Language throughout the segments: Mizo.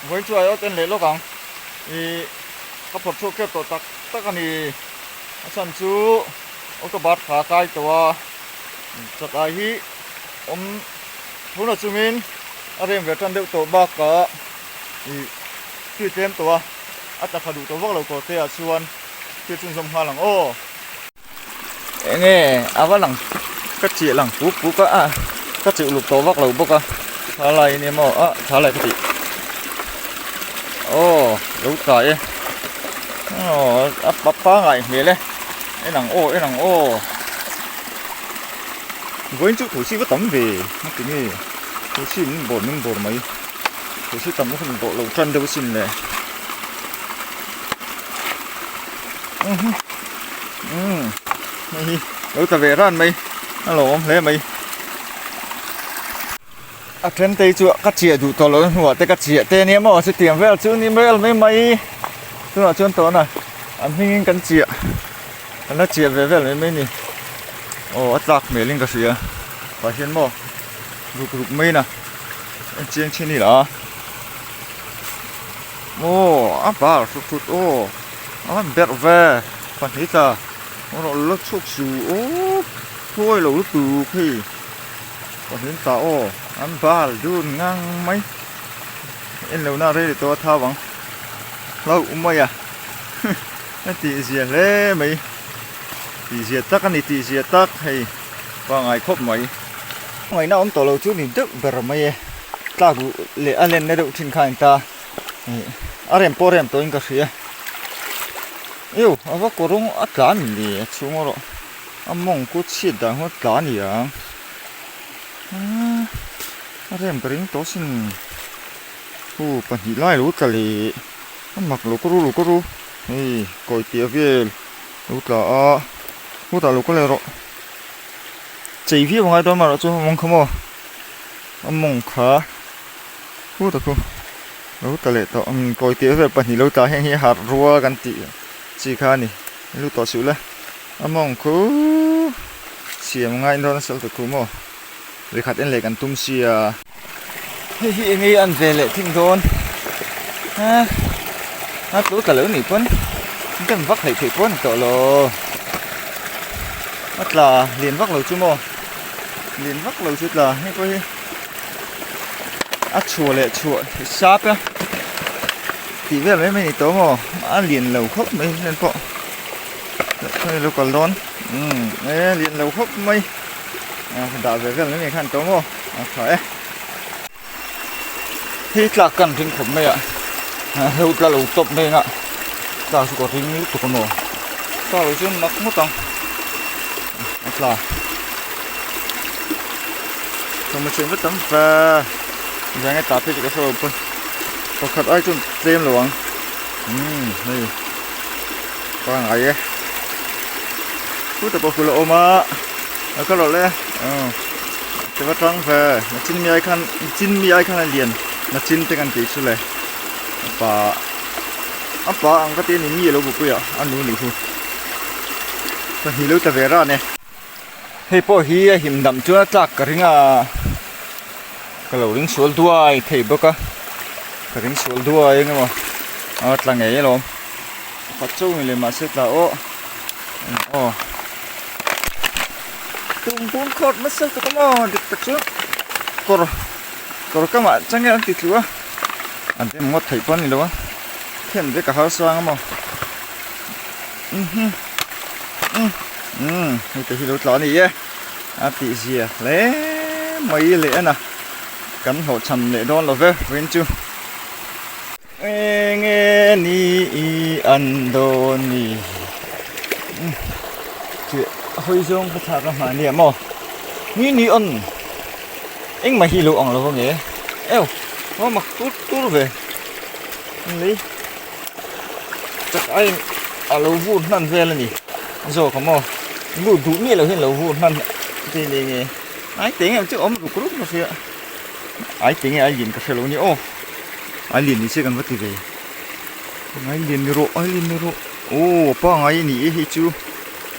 Vawiin chu aiawt en leh lawk ang. Ih ka phawrh chhuak tep tawh tak tak a ni. A chhan chu October thla kai tawh a, chak ai hi awm thuna chungin a rem ve tan deuh tawh bakah ih tui tlem tawh a, a tla tha duh tawh vak lo kawr te ah chuan thil chhunzawm nghal ang aw. Enge a va lang ka chiah lang puk puk a ah ka cheuh luk tawh vak lo bawk a tha lai a ni maw ah tha lai ka tih aw lo tla e aw a pangai hmel e en ang aw en ang aw vawiin chu thosi va tam ve a ti nge thosi min bawr min bawr mai thosi tam hun tawh lo tan deuh asin le. Umm hei hi lo ta ve ran mai a lo awm hle mai a then te hi chu ka chiah duh tawh loh hnuah te ka chiah te ania maw chutiang vel chu ni vel mai mai tunah chuan tawna an hmingin kan chiah kan la chiah ve vel mai mai a ni aw a tlak hmelin ka hria tah hian maw ruk ruk mai na en chiang chin ila a. Aw a bar hrut hrut aw a han berh ve pahnih tla a rawh la chhuak su aw khawi lo lutuk hei pahnih tla aw an bal dun ngang mai en lo na rei leh tawh a thau ang hlauh mai a a tih zia hle mai tih zia tak a ni tih zia tak hei pangai khawp mai ngaihna awm tawh lo chu ni deuh ber mai e. Tlak leh a lenna deuh thin kha a ni ta ih a rem pawh a rem tawhin ka hria eww a va kawr rawng a tla a ni le a chhung erawh a mawng ku chhiat dan kha a tla a ni ang a rem ka ring tawh asin hu pahnih lai lo tla leh a mak lo ka ru lo ka ru hei kawi tih a vel lo tla a hutah lo ka leh rawh chei viau a ngai dawn amaherawhchu a mawng kha maw. A mawng kha hu ta khu lo tla leh tawh umm kawi tih vel pahnih lo tla heng hi harh rual kan tih chi kha a ni lu tawh suh le a mawng khu siam ngai dawn a sal ta khu maw vekhat en leh kan tum sia hei hi eng nge an ve leh thing dawn a a tlu tla lo nih pawn dem vak hleih theih pawh a ni tawh lo a tla lian vak lo chu maw. Lian vak lo chu tla hei pawh hi a chhuah leh chhuah sap a tih vel mai mai a ni tawh maw a lian lo khawp mai hlen pawh khawi lo kal dawn umm e lian lo khawp mai a dah ve vel mai mai khan tawh maw a tha e hei tlak kan ring khawp mai a hlo tla lo tawp mai anga tlak chu ka ring lutuk a maw tlak lo chuan mak ngawt ang a tla thawmhnaw chheng vek tam va zan nge tah phei chu ka hre lo pawn pakhat ai chuan tlem lo ang umm hei pangngai e khutah pawh hul a awm a a ka rawlh e aw. Ti va tang ve nachin mi ai khan chin mi ai khan a lian nachin te kan tih chu le a pa a pa ang ka ti a ni mi a lo bupui a a nu nih chu pahnih lo ta ve ran e hei pawh hi a him dam chuan a tlak ka ring a ka lo ring sual duai thei bawk a ka ring sual duai eng emaw a tla ngei alawm pakhat chauh ni leh mahse tla aw aw. Tum bum khawt nasa tuk a maw dik tak chu kawr kawr kamah changel an ti tlu a an dem ngawt theih pawh a ni lo a then vek a harsang a maw mhm um umm hei te hi lo tla a ni e a tih zia hle mai leh en a kan hlawhchham leh dawn lo ve vawiin chu eng nge ni i an dawn ni tih a hawi zawng ka thlak a hmah nia maw ni ni on engmah hi lo ang lo ange eo aw mak tur tur ve lei chak aiin a lo vur hnan vel a ni zawk a maw lut duh miah lo hian a lo vur hnan te ni nge ai teng em chu awm ruk ruk mahse ai teng nge ai lian ka hre lo a ni aw. Ai lian ni se kan va ti ve ai lian ni rawh ai lian ni rawh aw a pangai a ni e hei chu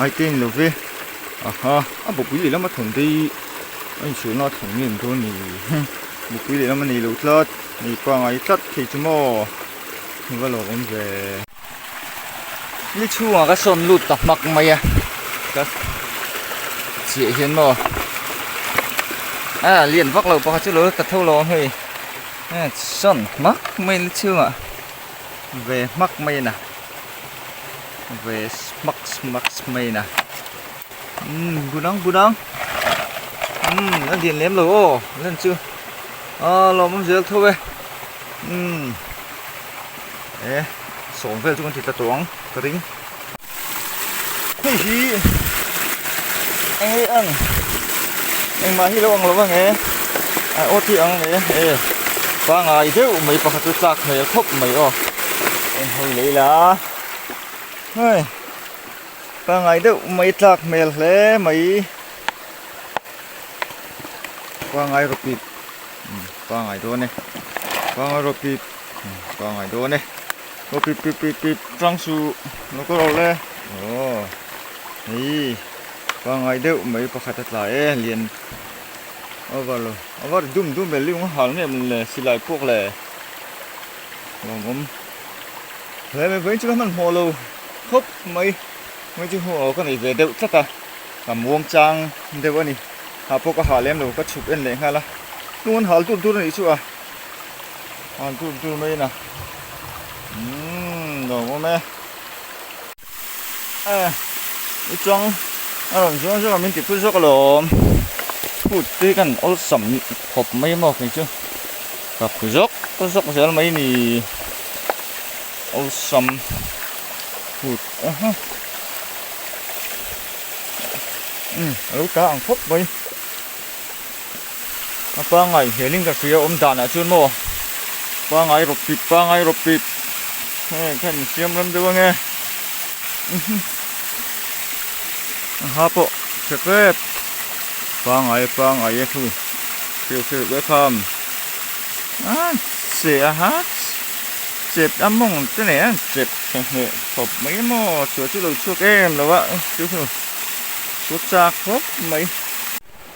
ai te a ni lo ve aha a bawpui lehlam a thawn te hi a insualna a thawn nge ni dawn ni bawpui lehlam a nei lo tlat. Nei pangai tlat thei chu maw i va lo awm ve. Ni chhungah ka sawn lut ta hmak mai a ka chiah hian maw a lian vak lo pakhat chu lo ta tho lo ang hei sawn hmak mai ni chhungah ve hmak mai a na ve hmak hmak mai a na umm bunang bunang umm a lian lem lo aw lan chu a lawmawm zel tho e umm e sawm vel chu kan ti tla tawh ang ka ring hei hi eng nge ang engmah hi lo ang lo ang e a aw thi ang e e pangai deuh mai pakhat chu tlak hmel khawp mai aw en hawi leh ila hei pangai deuh mai tlak hmel hle mai pangai rawpip pangai dawn e pangai rawpip pangai dawn e aw pip pip pip pip tang suh lo ka rawh le aw hei pangai deuh mai pakhat a tla e lian over lo a var dum dum vel liung a hal nge maw le silai pawk le lawmawm hle mai vawiin chu ka hmanhmawh lo khawp mai vawiin chu hmuh ka nei ve deuh tlat a. Ka muang chang deuh a ni. Hah pawh ka hah lem lo, ka chhuk en leh nghal a. Hnung an hal dur dur a nih chu a. Hal dur dur mai a na. Umm lawm awm e. Eh, i chuang a rawn zuang zawk a min ti phu zawk alawm. Phut te kan awlsam khawp mai maw kei chu. Ka phu zawk zawk zel mai ni. Awlsam phut aha. Umm a lo ta ang khawp mai a pangai hmelin ka hria awm danah chuan maw pangai rawp pip pangai rawp pip heng kha in siam ram deuh ange a ha pawh chhe tep pangai pangai e thu hreuh hreuh vek kham a che a ha. Chep a mawng te nei a chep tha hneh khawp mai maw chhuah chu lo chhuak em lo a chu chu chhuak chak khawp mai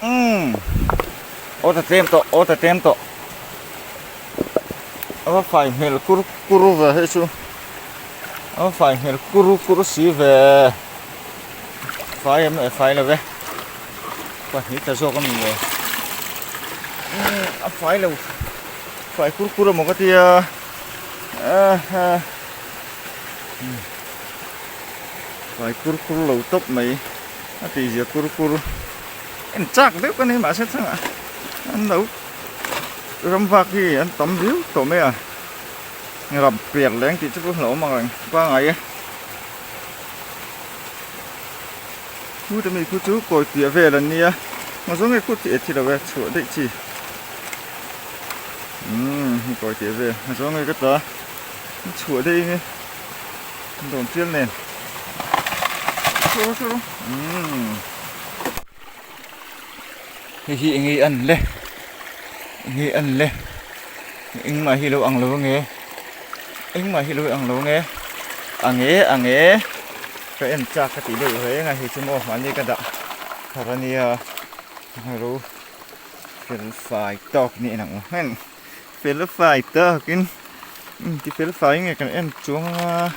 umm aw ta tlem tawh aw ta tlem tawh a va fai hmel kur kur ve hei chu a va fai hmel kur kur si ve fai em e fai lo ve pahnih ta zawk a ni le umm a fai lo. Fai kur kur emaw ka tia fai kur kur lo tawp mai a tih zia kur kur en chak deuh ka ni mahse thangah an lo ram vak hi an tam viau tawh mai a ram per leng tih chu pawh hlauhawm ang reng pangai e khu te mi khu chu kawi piah vel an nia ngaw nge khu tih e thi lo e chhuah daih chi. Umm hei kawi tih vel a zawng nge ka tla a chhuah daih nge dawn chial nen chhuah chhuah umm hei hi eng nge an le eng nge an le engmah hi lo ang lo ange engmah hi lo ang lo ange ange ange ka en chak ka tih deuh reng a hei chu maw mahni ka dah thar ania ro. Fel fai tawk ni ang heng fel fai tawkin ti fel fai nge kan en chuang anga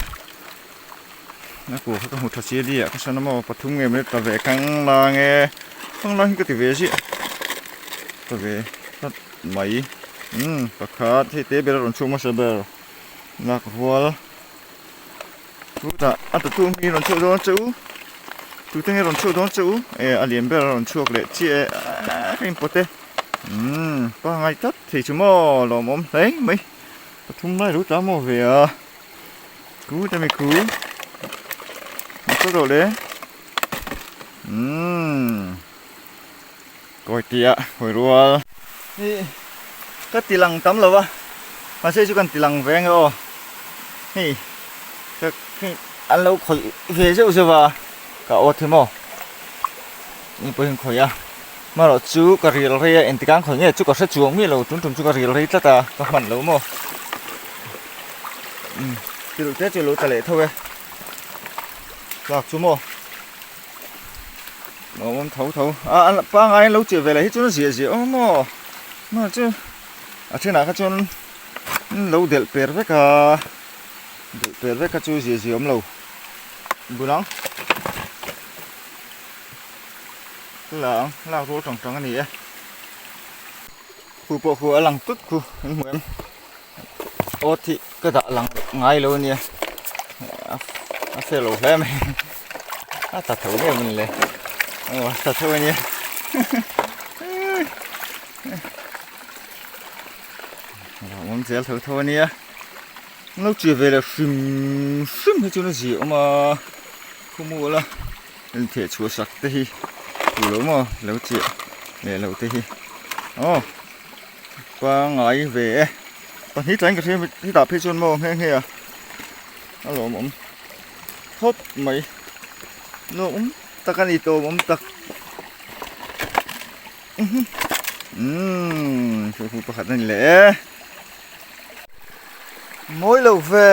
a kua kha ka hmu tha si a lia ka sawn amaw pathum nge mawni ta ve kang la nge kang la hi ka ti ve ziah ta ve tlat mai umm pakhat hei te ber a rawn chhuak hmasa ber lak rual Chutah a tatu hi rawn chhuak dawn che u tute nge rawn chhuak dawn che u e a lian ber a rawn chhuak leh chiah e ka inpawt e umm pangai tlat thei chu maw lawmawm hle mai pathum lai lo tla maw ve a ku te mi ku chaw le umm kawi tih ah hawi rual hi ka ti lang tam lo va mahse chu kan ti lang ve ange aw hei ka hei an lo khawih ve zeuh zeuh a ka aw the maw ni pawhin khawih a marawh chu ka ril rei a engtik ang khawih nge chu ka hre chuang miah lo tun tum chu ka ril rei tlat a ka hman lo maw umm thil te chu a lo tla leh tho e tlak chu maw. Awm tho tho a a pangai an lo cheh ve leh hi chuan a ziah ziah awm maw maw chu a thenah kha chuan. Lo delh per vek a, delh per vek kha chu zia zia awm lo. Bunang la ang lak rual tang tang a ni e. Khu pawh khu a lang tut khu an hmu em. Aw thih ka dah lang ngai lo a nia a fair lo hle mai a ta tho em a ni le aw a ta tho a nia awm zel tho tho a nia an lo chiah ve leh hrim hrim hi chuan a zia awm a khawmual a intheh chhuah sak te hi duh lo maw lo chiah leh lo te hi aw. Pangai ve e. Pahnih tlaiin ka hria hetah phei chuan maw nghe nghe a a lawmawm khawp mai. Lawmawm tak a ni tawmawm tak. Umm chu khu pakhat a ni leh e. Mawi lo ve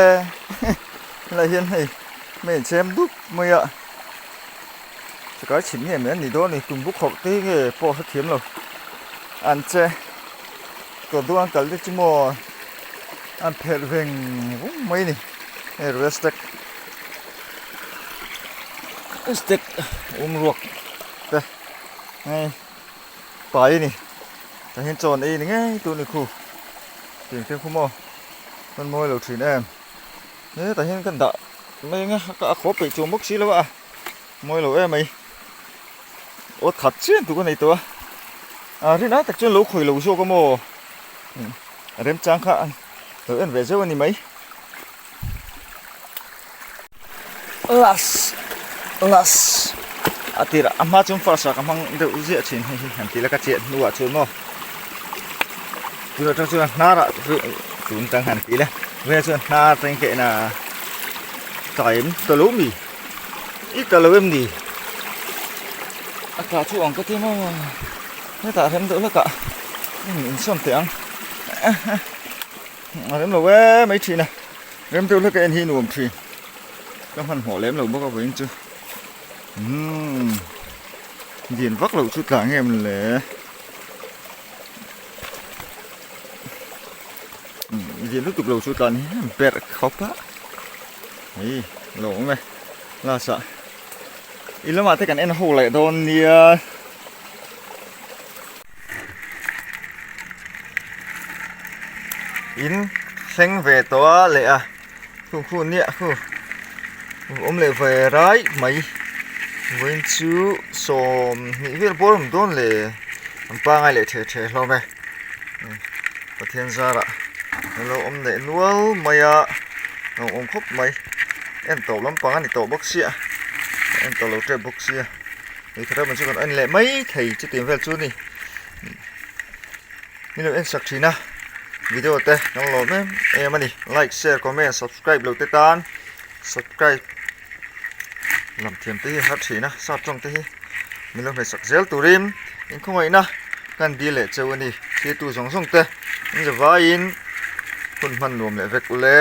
helai hian hei hmeichhe chem dup mai a. Chakai chhit nge mai an ni dawn a ni tumbu khawrh te hi nge pawh hre thiam lo an che tawh duh an kal te chu maw an phelh veng vung mai a ni hei restack stack awm ruak te hei pai a ni tah hian chaw an ei ni ngei tur a ni khu tiang te khu maw an mawi lo thin em hetah hian kan dah mai ang a a khaw peih chuang bawk si lo a. Mawi lo em mai. Aw that chian tur ka nei tawh a. A rin ai tak chuan lo khawi lo zawk a maw. A remchang kha lo en ve zeuh a ni mai. Last last a tirah a hma chuan first ah ka hmang deuh ziah thin hei hi han tih la ka chiah hnuah chuan maw. Tunah chuan hnarah tun tang han tih la velah chuan hnar tang ka en a tlai ta lo mi. I tla lo em ni? A tla chu ang ka ti maw? Hetah rem deuh hlek ah insawn teh ang. A rem lo e mai thin a, rem deuh hlek a en hi nuam thin. Ka hmanhmawh lem lo bawk a vawiin chu. Umm dian vak loh chu tla nge maw le? Dian lutuk lo chu tlan hi berh khawp a. Hei lo awm e last ah i lamah te kan en ho leh dawn nia. In thleng ve tawh a leh a khu khu nia khu awm leh ve rai mai vawiin chu 20 vel bawr awm dawn le an pangai leh theh theh hlawm e Pathian zarah an lo awm leh nual mai a lo awm khawp mai en tawh lampang a ni tawh bawk sia en tawh lo tep bawk sia lehkha ram chu kan en leh mai thei chutiang vel chu a ni min lo en sak thin a video te kan lawm em em a ni like share comment subscribe lo te tan subscribe lam thiam te hi a har thin a sap tawng te hi min lo hmeisak zel turin inkhawngaihna kan dil leh cheu a ni thirtu zawng zawng te in zavaiin hun hman nuam leh vek ule.